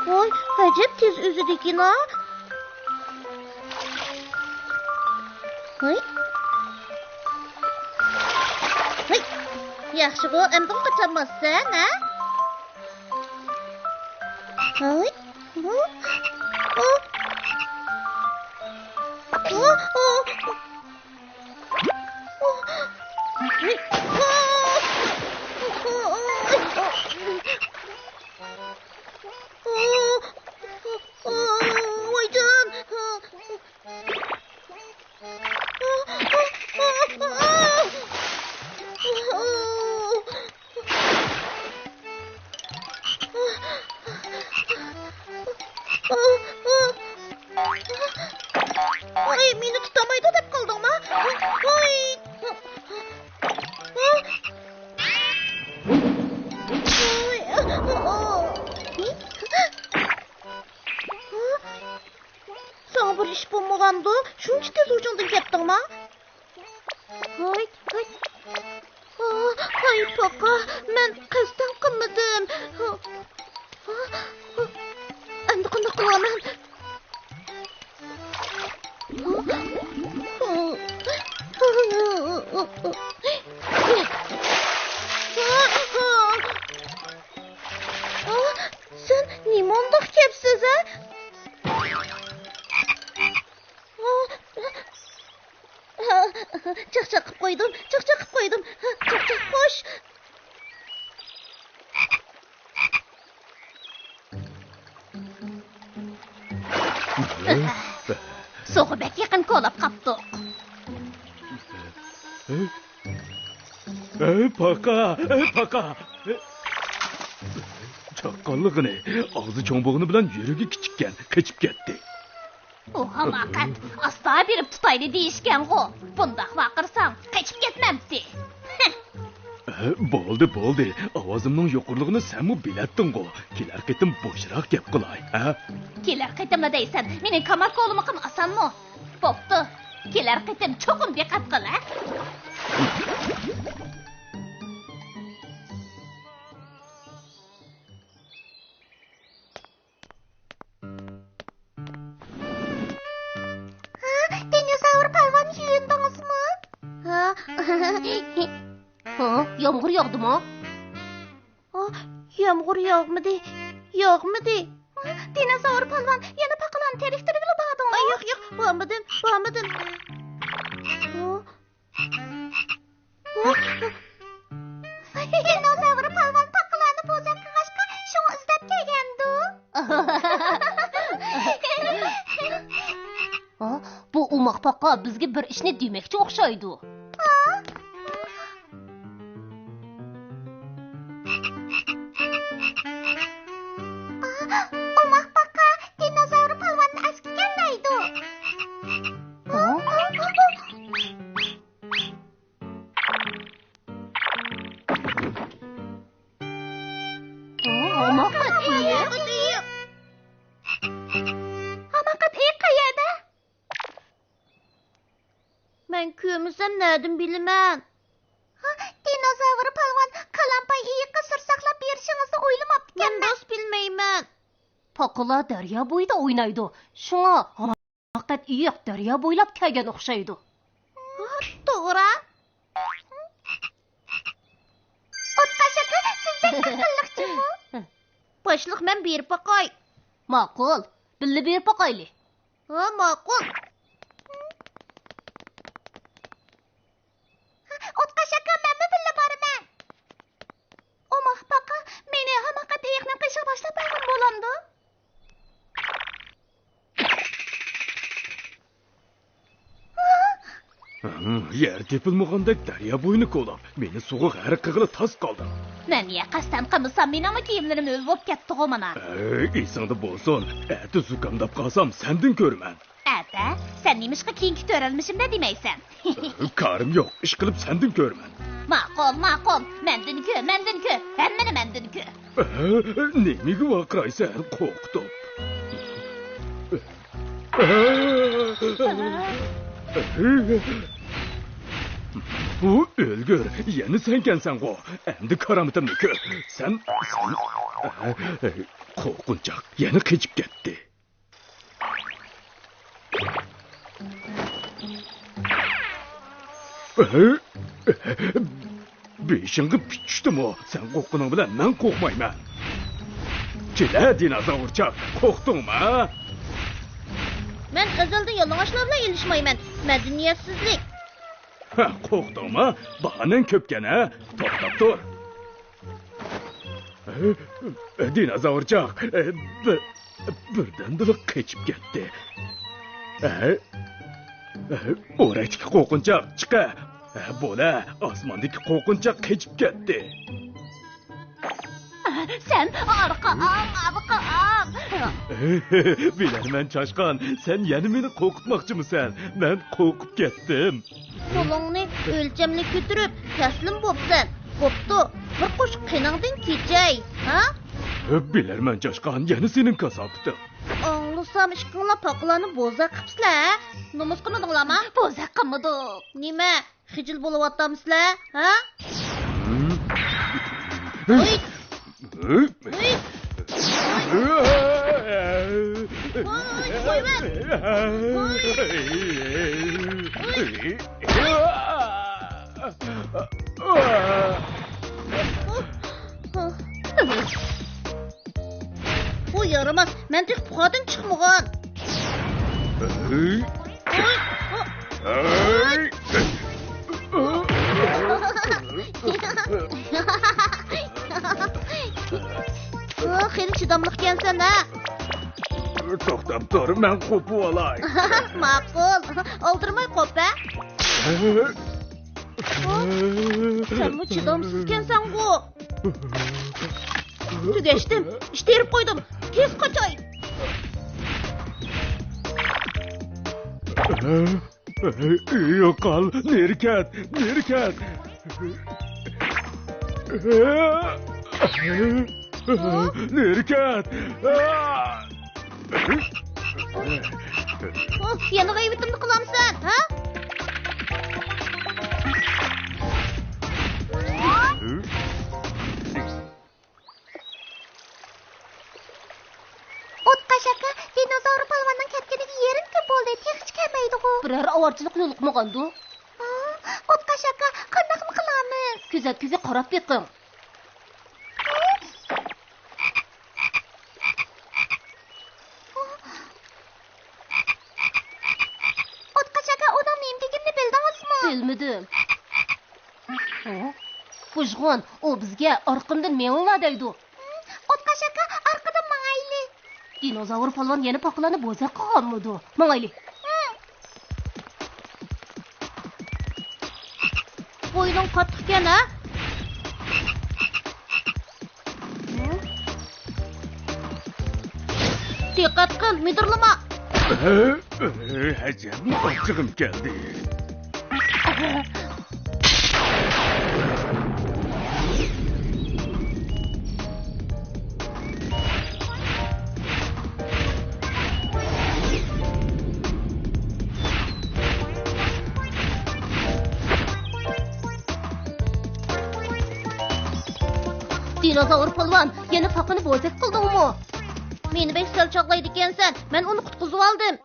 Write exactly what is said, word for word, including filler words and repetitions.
ۋاي، ئەجەب تېز ئۈزىدىكىنا. ھاي. ھاي. ياخشىغۇ، ئەمدىغۇ قاچالماسسەن، ھە؟ ھاي. ھو. ھو. ھو. ھو. ھو. ۋايجان! ۋاي، مېنى تۇتالمايدۇ دەپ قالدىڭما؟ ۋاي! ساڭا بىر ئىش بولمىغاندۇ؟ شۇنچە تېز ھوشۇڭدىن كەتتىڭما؟ ھاي، ھاي. ھاي پاقا، مەن قەستەن قىلمىدىم. ئەمدى قانداق قىلىمەن؟ سەن نېمانداق كەپسىز، ھە؟ چاقچاق قىپ قويدۇم، چاقچاق قىپ قويدۇم. چاقچاق خوش. سۇغا بەك يېقىن كولاپ قاپتۇق. ئەي پاقا، ئەي پاقا. چاققانلىقىنى، ئاغزى چوڭ بولغىنى بىلەن يۈرىكى كىچىككەن، قېچىپ كەتتى. ئۇ ھاماقەت، ئاستا بېرىپ تۇتايلى دېيىشكەنغۇ. بۇنداق ۋارقىرىساڭ، قېچىپ كەتمەمتى؟ ھە، بولدى، بولدى. ئاۋازىمنىڭ يۇقىرىلىقىنى سەنمۇ بىلەتتىڭغۇ. كېلەر قېتىم بوشراق گەپ قىلاي، ھە؟ كېلەر قېتىملا دەيسەن، مېنىڭ كاماپ كولىمىقىم ئاسانمۇ؟ بوپتۇ. كېلەر قېتىم چوقۇم دىققەت قىل، ھە؟ ھا، دىنوزاۋر پالۋان يۇيۇندىڭىزمۇ؟ ھا. ھا، يامغۇر ياغدىمۇ؟ ھا، يامغۇر ياغمىدى، ياغمىدى. ھا، دىنوزاۋر پالۋان، يەنە پاقىلارنى تېرىكتۈرگىلى باردىڭمۇ؟ ئاي، ياق، ياق، بارمىدىم، بارمىدىم. ھا. دىنوزاۋر پالۋان پاقىلارنى بوزەك قىلغاچقا، شۇڭا ئىزدەپ كەلگەندۇ. ئا، بۇ ئوماق پاقا بىزگە بىر ئىشنى دېمەكچى ئوخشايدۇ. ئوماق پاقا دىنوزاۋر پالۋاننى ئەسكىكەنلەيدۇ. ھاماقەت ئېيىق. ھاماقەت ئېيىق قەيەردە؟ مەن كۆرمىسەم نەدىن بىلىمەن؟ ھا، دىنوزاۋر پالۋان، قالامپاي ئېيىققا سىر ساقلاپ بېرىشىڭىزنى ئويلىماپتىكەنمەن. مەن راست بىلمەيمەن. پاقىلار دەريا بويىدا ئوينايدۇ. شۇڭا ھاماقەت ئېيىق دەريا بويلاپ كەلگەن ئوخشايدۇ. ھا، توغرا. ئوتقاش ئاكا، سىز بەك ئەقىللىق جۇمۇ. باشلىق، مەن بېرىپ باقاي. ماقۇل، بىللە بېرىپ باقايلى. ھا، ماقۇل. ئوتقاش ئاكا، مەنمۇ بىللە بارىمەن. ئوماق پاقا، مېنى ھاماقەت ئېيىقنىڭ قېشىغا باشلاپ بەرگەن بولامدۇ؟ ھىم، يەر تېپىلمىغاندەك دەريا بويىنى كولاپ، مېنى سۇغا غەرق قىلغىلى تاس قالدىڭ. مەن نىيە قەستەن قىلمىسام، مېنىڭمۇ كىيىملىرىم ھۆل بولۇپ كەتتىغۇ مانا. ئەي، ئېسىڭدە بولسۇن، ئەتە زۇكامداپ قالسام، سەندىن كۆرىمەن. ئەتە؟ سەن نېمىشقا كېيىنكى تۆرەلمىشىمدە دېمەيسەن؟ كارىم يوق، ئىشقىلىپ سەندىن كۆرىمەن. ماقۇل، ماقۇل. مەندىن كۆر، مەندىن كۆر. ھەممىنى مەندىن كۆر. نېمىگە ۋارقىرايسەن، قورقۇتۇپ؟ ئۇ ئۆلگۈر، يەنە سەنكەنسەنغۇ. ئەمدى كارامىتىمنى كۆر. سەن، سەن. قورقۇنچاق يەنە قېچىپ كەتتى. بېشىڭغا پىت چۈشتىمۇ؟ سەن قورققىنىڭ بىلەن مەن قورقمايمەن. كېلە، دىنوزاۋرچاق، قورقتۇڭما؟ مەن ئەزەلدىن يالىڭاچلار بىلەن ئېلىشمايمەن. مەدەنىيەتسىزلىك. ھە، قورقتۇڭما؟ باھانەڭ كۆپكەن، ھە؟ توختاپ تۇر. دىنوزاۋرچاق، بىر، بىردەمدىلا قېچىپ كەتتى. ئورەكتىكى قورقۇنچاق، چىقە. بولە، ئاسماندىكى قورقۇنچاق قېچىپ كەتتى. سەن ئارقاڭ، ئارقاڭ. بىلەرمەن، چاشقان، سەن يەنە مېنى قورقۇتماقچىمۇسەن؟ مەن قورقۇپ كەتتىم. قولۇڭنى ئۆلچەملىك كۆتۈرۈپ، تەسلىم بوپسەن. بوپتۇ، بىر قوشۇق قېنىڭدىن كېچەي، ھە؟ بىلەرمەن، چاشقان، يەنە سېنىڭ كاساپىتىڭ. ئاڭلىسام، ئىككىڭلار پاقىلارنى بوزەك قىپسىلەر، ھە؟ نومۇس قىلمىدىڭلارما؟ بوزەك قىلمىدۇق. نېمە، خىجىل بولۇۋاتامسىلەر، ھە؟ ھوي! ھوي! ھوي! ھوي! قويۇۋەت! ھوي! ھوي! بۇ يارىماس، مەن تېخى پۇخادىن چىقمىغان. ھوي! ھوي! خېلى چىداملىقكەنسەن ھە. توختاپ تۇر، مەن قوپۇۋالاي. ماقۇل، ئالدىرىماي قوپ ھە. سەنمۇ چىدامسىزكەنسەنغۇ. تۈگەشتىم، ئىشتىرىپ قويدۇم. تېز قاچاي. يوقال، نېرى كەت، نېرى كەت. نېرى كەت. ئوھ، يەنە غەيۋىتىمنى قىلامسەن، ھە؟ ئوتقاش ئاكا، دىنوزاۋر پالۋاننىڭ كەتكىنىگە يېرىم كۈن بولدى، تېخىچە كەلمەيدىغۇ. بىرەر ئاۋارىچىلىق يولۇقمىغاندۇ؟ ئا، ئوتقاش ئاكا، قانداقمۇ قىلىمىز؟ كۆزەتكۈگە قاراپ بېقىڭ. ئوتقاش ئاكا، ئۇنىڭ نېمە دېگىنىنى بىلدىڭىزمۇ؟ بىلمىدىم. ھە؟ بۇژغۇن، ئۇ بىزگە ئارقىمدىن مېڭىڭلار دەيدۇ. ئوتقاش ئاكا، ئارقىدىن ماڭايلى. دىنوزاۋر پالۋان يەنە پاقىلارنى بوزەك قىلغانمىدۇ؟ ماڭايلى. بوينۇڭ قاتتىقكەن ھە؟ دىققەت قىل، مىدىرلىما. ئەجەب، ئاچچىقىم كەلدى. دىنوزاۋر پالۋان، يەنە پاقىنى بوزەك قىلدىڭمۇ؟ مېنى بەك سەل چاغلايدىكەنسەن، مەن ئۇنى قۇتقۇزۇۋالدىم.